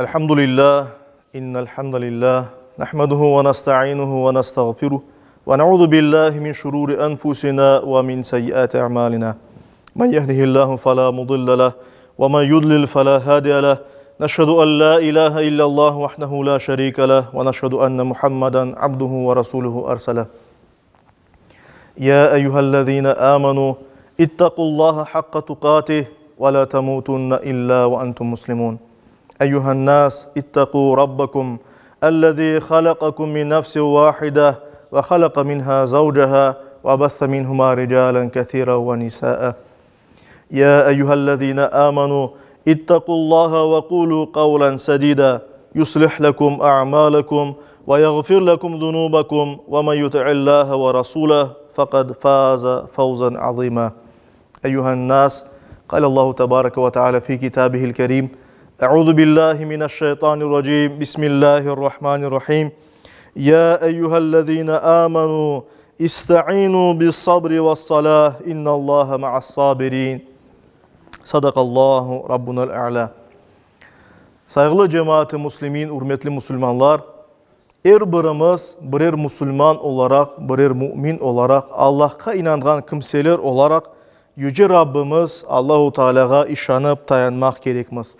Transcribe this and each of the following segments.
الحمد لله إن الحمد لله نحمده ونستعينه ونستغفره ونعوذ بالله من شرور أنفسنا ومن سيئات أعمالنا من يهده الله فلا مضل له ومن يضلل فلا هادي له نشهد أن لا إله إلا الله وحده لا شريك له ونشهد أن محمدا عبده ورسوله أرسله يا أيها الذين آمنوا اتقوا الله حق تقاته ولا تموتن إلا وأنتم مسلمون أيها الناس اتقوا ربكم الذي خلقكم من نفس واحدة وخلق منها زوجها وبث منهما رجالا كثيرا ونساء يا أيها الذين آمنوا اتقوا الله وقولوا قولا سديدا يصلح لكم أعمالكم ويغفر لكم ذنوبكم ومن يطع الله ورسوله فقد فاز فوزا عظيما أيها الناس قال الله تبارك وتعالى في كتابه الكريم أعوذ بالله من الشيطان الرجيم بسم الله الرحمن الرحيم يا أيها الذين آمنوا استعينوا بالصبر والصلاة إن الله مع الصابرين صدق الله ربنا الأعلى Sayğılı cemaat-ı muslimin, ürmetli musulmanlar, er birimiz birer musulman olaraq, birer mümin olaraq, Allahqa inanğan kimseler olaraq, Yüce Rabbimiz Allahu Tealâğa işanıp tayanmaq kerekmiz.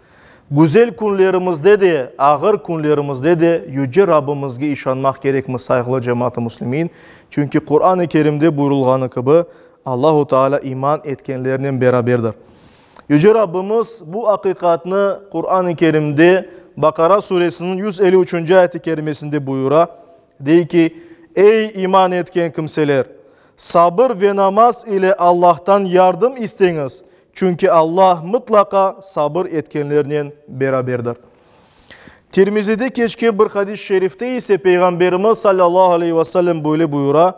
Güzel künlerimizde de, ağır künlerimizde de Yüce Rabbimizge işanmaq kerekmiz, sayğılı cemaat-ı muslimin. Çünki Quran-ı Kerimde buyurılğanı kibi, Allahu Tealâ iman etkenlernen beraberdir. Yüce Rabbimiz bu aqiqatnı Quran-ı Kerimde Baqara suresiniñ 153-nci ayet-i kerimesinde buyura, dey ki, Ey iman etken kimseler! Sabır ve namaz ile Allahtan yardım isteñiz, çünki Allah mıtlaqa sabır etkenlernen beraberdir. Tirmizide keçken bir hadis-i şerifte ise Peyğamberimiz salâllahu aleyhi ve sellem böyle buyura,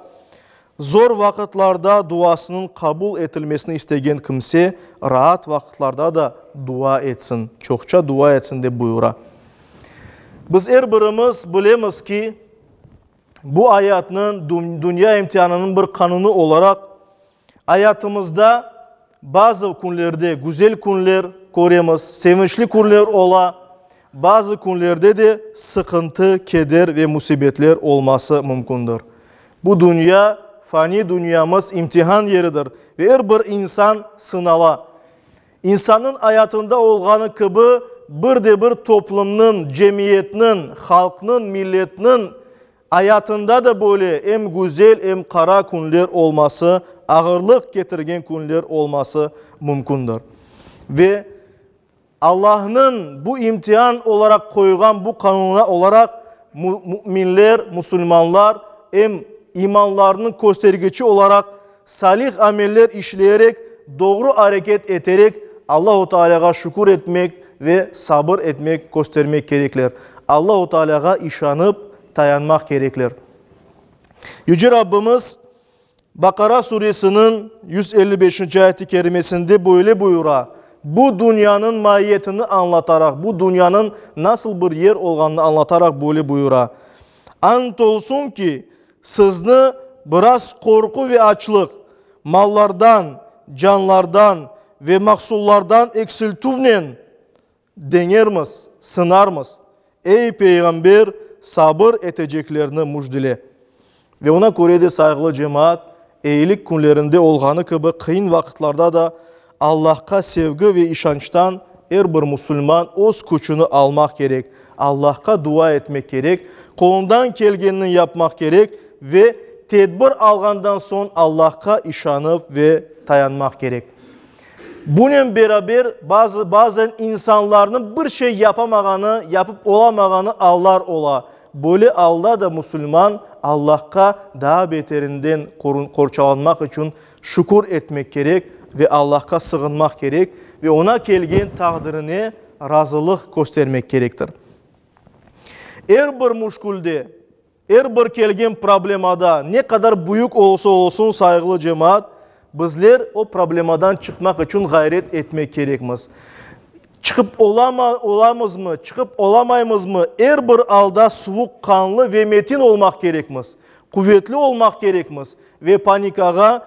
Zor vaqıtlarda duasınıñ qabul etilmesini istegen kimse, raat vaqıtlarda da dua etsin, çoqça dua etsin dep buyura. Biz er birimiz bilemiz ki, Bu ayatnıñ, dünya imtianınıñ bir qanunı olaraq, ayatımızda bazı künlerde güzel künler köremiz, sevinçli künler ola, bazı künlerde de sıqıntı, keder ve musibetler olması mümkündir. Bu dünya, fani dünyamız imtihan yeridir ve er bir insan sınala. İnsannıñ ayatında olğanı kibi, bir de bir toplumnıñ, cemiyetniñ, halqnıñ, milletniñ ayatında da böyle em güzel, em qara künler olması, ağırlıq ketirgen künler olması mümkündir. Ve Allahnıñ bu imtian olaraq qoyğan bu qanunına olaraq müminler, musulmanlar em imanlarınıñ köstergiçi olaraq Salih ameller işleyerek, doğru areket eterek Allahu Tealâğa şükür etmek ve sabır etmek köstermek kerekler. Allahu Tealâğa işanıp tayanmaq kerekler. Yüce Rabbimiz Baqara suresiniñ 155-nci ayet-i kerimesinde böyle buyura, bu dünyanıñ maiyetini añlataraq, bu dünyanıñ nasıl bir yer olğanını añlataraq böyle buyura, Ant olsun ki, Sizni biraz qorqu ve açlıq, mallardan, canlardan ve mahsullardan eksiltüvnen deñermiz, sınarmız. Ey, peyğamber, sabır eteceklerni müjdele. Ve oña köre de, sayğılı cemaat, eyilik künlerinde olğanı kibi qıyın vaqıtlarda da Allahqa sevgi ve işançtan er bir musulman öz küçüni almaq kerek, Allahqa dua etmek kerek, qolundan kelgenini yapmaq kerek ve tedbir alğandan soñ Allahqa işanıp ve tayanmaq kerek. Bunen beraber, bazı, bazen insanlarnıñ bir şey yapamağanı, yapıp olamağanı allar ola. Böyle alda da musulman Allahqa daa beterinden qorçalanmaq içün şükür etmek kerek ve Allahqa sığınmaq kerek ve oña kelgen taqdirine razılıq köstermek kerektir. Er bir müşkülde, er bir kelgen problemada, ne qadar büyük olsa olsun, sayğılı cemaat, bizler o problemadan çıqmaq içün ğayret etmek kerekmiz. Çıqıp olama, olamızmı, çıqıp olamaymızmı, er bir alda suvuqqanlı ve metin olmaq kerekmiz, quvetli olmaq kerekmiz ve panikağa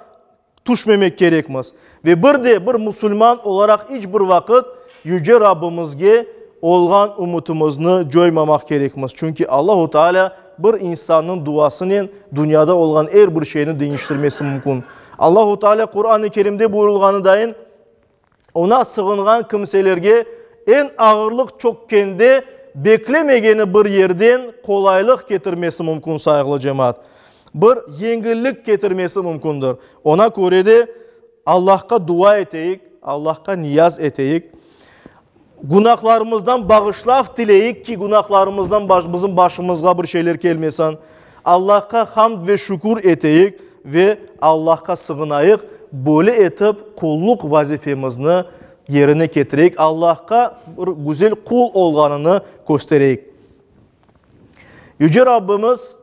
tüşmemek kerekmiz. Ve bir de bir musulman olaraq iç bir vaqıt Yüce Rabbimizge. olğan ümütimizni coymamaq kerekmiz, çünki Allahu Teala bir insannıñ duasınen dünyada olğan er bir şeyni deñiştirmesi mümkün. Allahu Teala Quran-ı Kerimde buyurılğanı dayın, Oña sığınğan kimselerge eñ ağırlıq çökkende beklemegeni bir yerden qolaylıq ketirmesi mümkün, sayğılı cemaat. Bir yengillik ketirmesi mümkündir. Oña köre de Allahqa dua eteyik, Allahqa niyaz eteyik, günahlarımızdan bağışlav tileyik ki, günahlarımızdan bizim başımızğa bir şeyler kelmesin. Allahqa hamd ve şükür eteyik ve Allahqa sığınayıq, böyle etip qulluq vazifemizni yerine ketireyik, Allahqa bir güzel qul olğanını köstereyik. Yüce Rabbimiz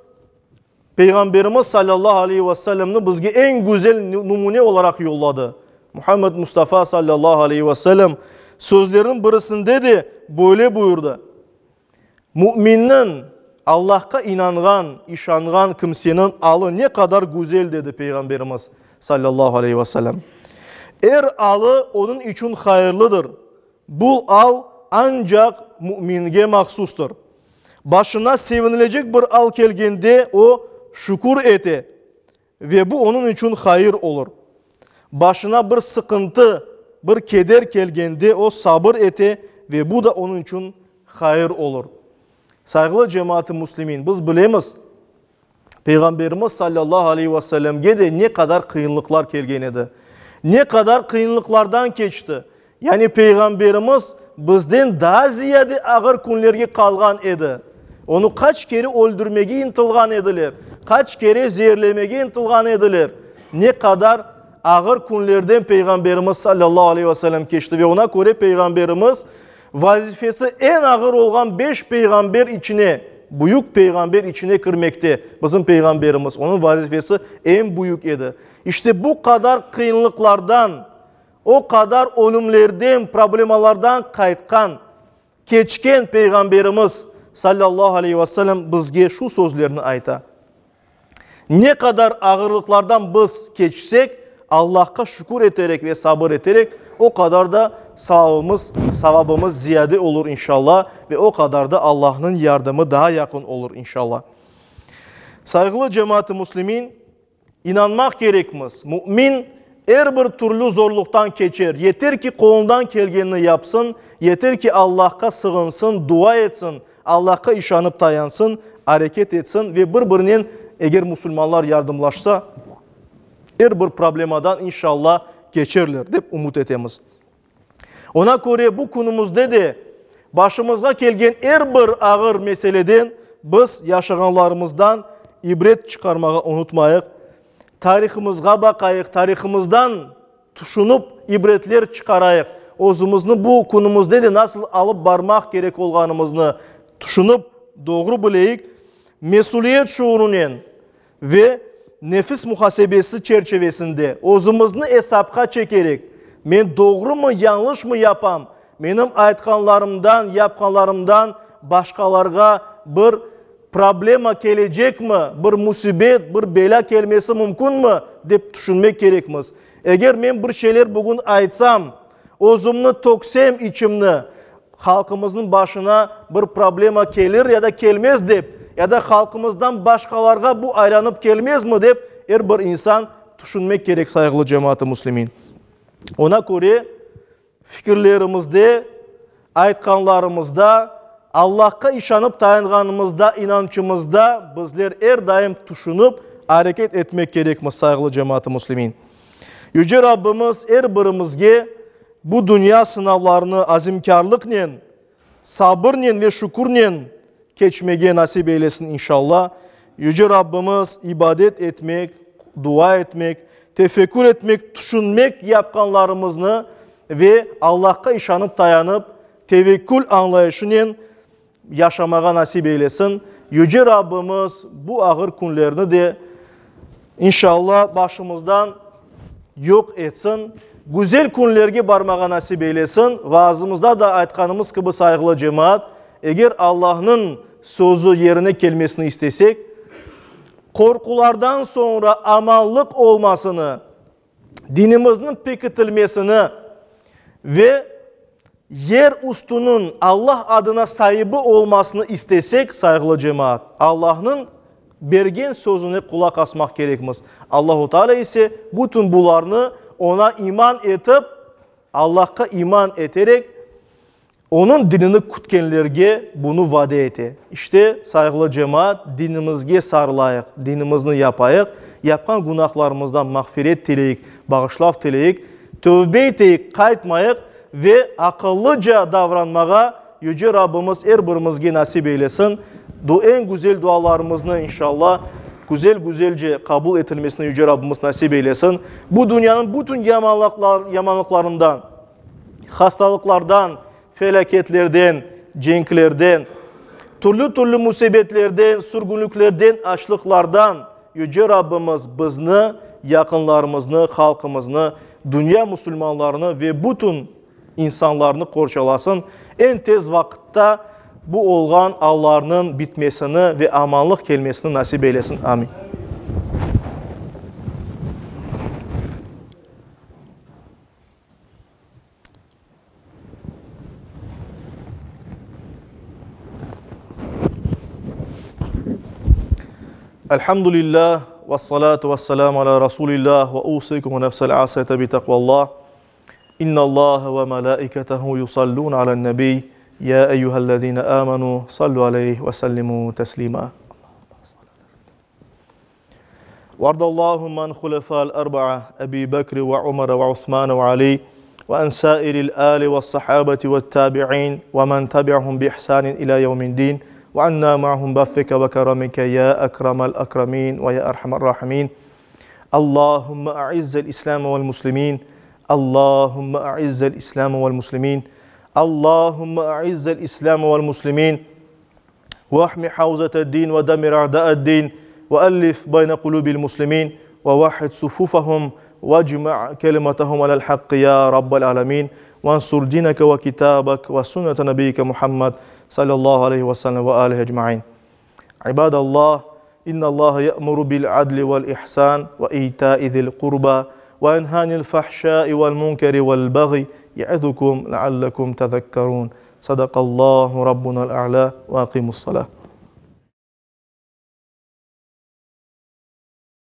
Peyğamberimiz salâllahu aleyhi ve sellemni bizge eñ güzel numune olaraq yolladı. Muhammed Mustafa salâllahu aleyhi ve sellem sözleriniñ birisinde de böyle buyurdı, Müminniñ, Allahqa inanğan, işanğan kimseniñ alı ne qadar güzel, dedi Peyğamberimiz, salâllahu aleyhi ve sellem. Er alı onıñ içün hayırlıdır. Bul al ancaq müminge mahsustır. Başına sevinilecek bir al kelgende o, şükür ete ve bu onıñ içün hayır olur. Başına bir sıqıntı, bir keder kelgende o, sabır ete ve bu da onıñ içün hayır olur. Sayğılı cemaat-ı müslimin, biz bilemiz, Peyğamberimiz sallallahu aleyhi ve sellemge de ne qadar qıyınlıqlar kelgen edi. Ne qadar qıyınlıqlardan keçti. Yani Peyğamberimiz bizden daa ziyade ağır künlerge qalğan edi. Onı qaç kere öldürmege ıntılğan ediler, qaç kere zeerlemege ıntılğan ediler. Ne qadar ağır künlerden Peyğamberimiz sallallahu aleyhi ve sellem keçti ve oña köre Peyğamberimiz Vazifesi eñ ağır olğan beş peyğamber içine, büyük peyğamber içine kirmekte. Bizim peyğamberimiz, onıñ vazifesi eñ büyük edi. İşte bu qadar qıyınlıqlardan, o qadar ölümlerden, problemalardan qaytqan, keçken peyğamberimiz, salâllahu aleyhi ve sellem, bizge şu sözlerni ayta. Ne qadar ağırlıqlardan biz keçsek, Allahqa şükür eterek ve sabır eterek, o qadar da savabımız, savabımız ziyade olur inşallah ve o qadar da Allahnıñ yardımı daa yaqın olur inşallah. Sayğılı cemaat-ı müslimin, inanmaq kerekmiz, mümin er bir türlü zorluqtan keçer, yeter ki qolundan kelgenini yapsın, yeter ki Allahqa sığınsın, dua etsin, Allahqa işanıp tayansın, areket etsin ve bir-birinen eger musulmanlar yardımlaşsa, er bir problemadan inşallah keçerler, dep ümüt etemiz. Ona köre bu künümizde de başımızğa kelgen er bir ağır meseleden biz yaşağanlarımızdan ibret çıqarmağa unutmayıq, tarihımızğa baqayıq, tarihımızdan Tüşünip, ibretler çıqarayıq, özümizni bu künümizde de nasıl alıp barmaq kerek olğanımıznı tüşünip, doğru bileyik, mesüliyet şuurunen ve nefis muhasebesi çerçevesinde özümizni esapqa çekerek, men doğrumı, yañlışmı yapam, menim aytqanlarımdan, yapqanlarımdan başqalarğa bir Problema kelecekmi, bir musibet, bir belâ kelmesi mümkünmi, dep tüşünmek kerekmiz. Eger men bir şeyler bugün aytsam, özümni töksem içimni, halqımıznıñ başına bir problema kelir ya da kelmez dep, ya da halqımızdan başqalarğa bu aylanıp kelmezmi dep er bir insan tüşünmek kerek, sayğılı cemaat-ı müslimin. Ona köre, Fikirlerimizde, aytqanlarımızda, Allahqa işanıp tayanğanımızda, inançımızda bizler er daim tüşünip areket etmek kerekmiz, sayğılı cemaat-ı müslimin. Yüce Rabbimiz er birimizge bu dünya sınavlarını azimkârlıqnen, Sabırnen ve şükürnen keçmege nasip eylesin inşallah. Yüce Rabbimiz ibadet etmek, dua etmek, tefekkür etmek, tüşünmek yapqanlarımıznı ve Allahqa işanıp tayanıp, tevekkül añlayışınen yaşamağa nasip eylesin. Yüce Rabbimiz bu ağır künlerni de inşallah başımızdan yoq etsin, güzel künlerge barmağa nasip eylesin. Vaazımızda da aytqanımız kibi, sayğılı cemaat, eger Allahnıñ sözü yerine kelmesini istesek, qorqulardan soñra amanlıq olmasını, dinimizniñ pekitilmesini ve. Yer üstüniñ Allah adına saibi olmasını istesek, sayğılı cemaat, Allahnıñ bergen sözüne qulaq asmaq kerekmiz. Allahu Teala ise bütün bularnı Oña iman etip, Allahqa iman eterek, Onıñ dinini kütkenlerge bunı vade ete. İşte, sayğılı cemaat, dinimizge sarılayıq, dinimizni yapayıq, yapqan günahlarımızdan mağfiret tileyik, bağışlav tileyik, tövbe eteyik, qaytmayıq ve aqıllıca davranmağa Yüce Rabbimiz er birimizge nasip eylesin. Eñ güzel dualarımıznı, inşallah, güzel-güzelce qabul etilmesini Yüce Rabbimiz nasip eylesin. Bu dünyanıñ bütün yamanlıqlarından, hastalıqlardan, felâketlerden, cenklerden, türlü-türlü musibetlerden, sürgünliklerden, açlıqlardan Yüce Rabbimiz bizni, yaqınlarımıznı, halqımıznı, dünya musulmanlarını ve bütün insanlarnı qorçalasın, eñ tez vaqıtta bu olğan allarnıñ bitmesini ve amanlıq kelmesini nasip eylesin. Amin. Elhamdülillah, ve salatu ve selamu ala Rasulillah ve usikum ve nefsel asiyete bi takvallah. İnna Allah ve melaiketehu yusallun alen nebi. Ya eyyühellezine amenu sallu aleyhi ve sellimu teslima. وارض اللهم عن خلفاء الأربعة أبي بكر وعمر وعثمان وعلي وعن سائر الآل والصحابة والتابعين ومن تبعهم بإحسان إلى يوم الدين وعنا معهم بفك وكرمك يا أكرم الأكرمين ويا أرحم الراحمين اللهم أعز الإسلام والمسلمين اللهم أعز الإسلام والمسلمين اللهم أعز الإسلام والمسلمين واحمي حوزة الدين ودمر أعداء الدين وألف بين قلوب المسلمين ووحد صفوفهم واجمع كلمتهم على الحق يا رب العالمين وانصر دينك وكتابك وسنة نبيك محمد صلى الله عليه وسلم وآله أجمعين عباد الله إن الله يأمر بالعدل والإحسان وإيتاء ذي القربى وينهى عن الفحشاء والمنكر والبغي يعظكم لعلكم تذكرون صدق الله ربنا الأعلى وأقيموا الصلاة.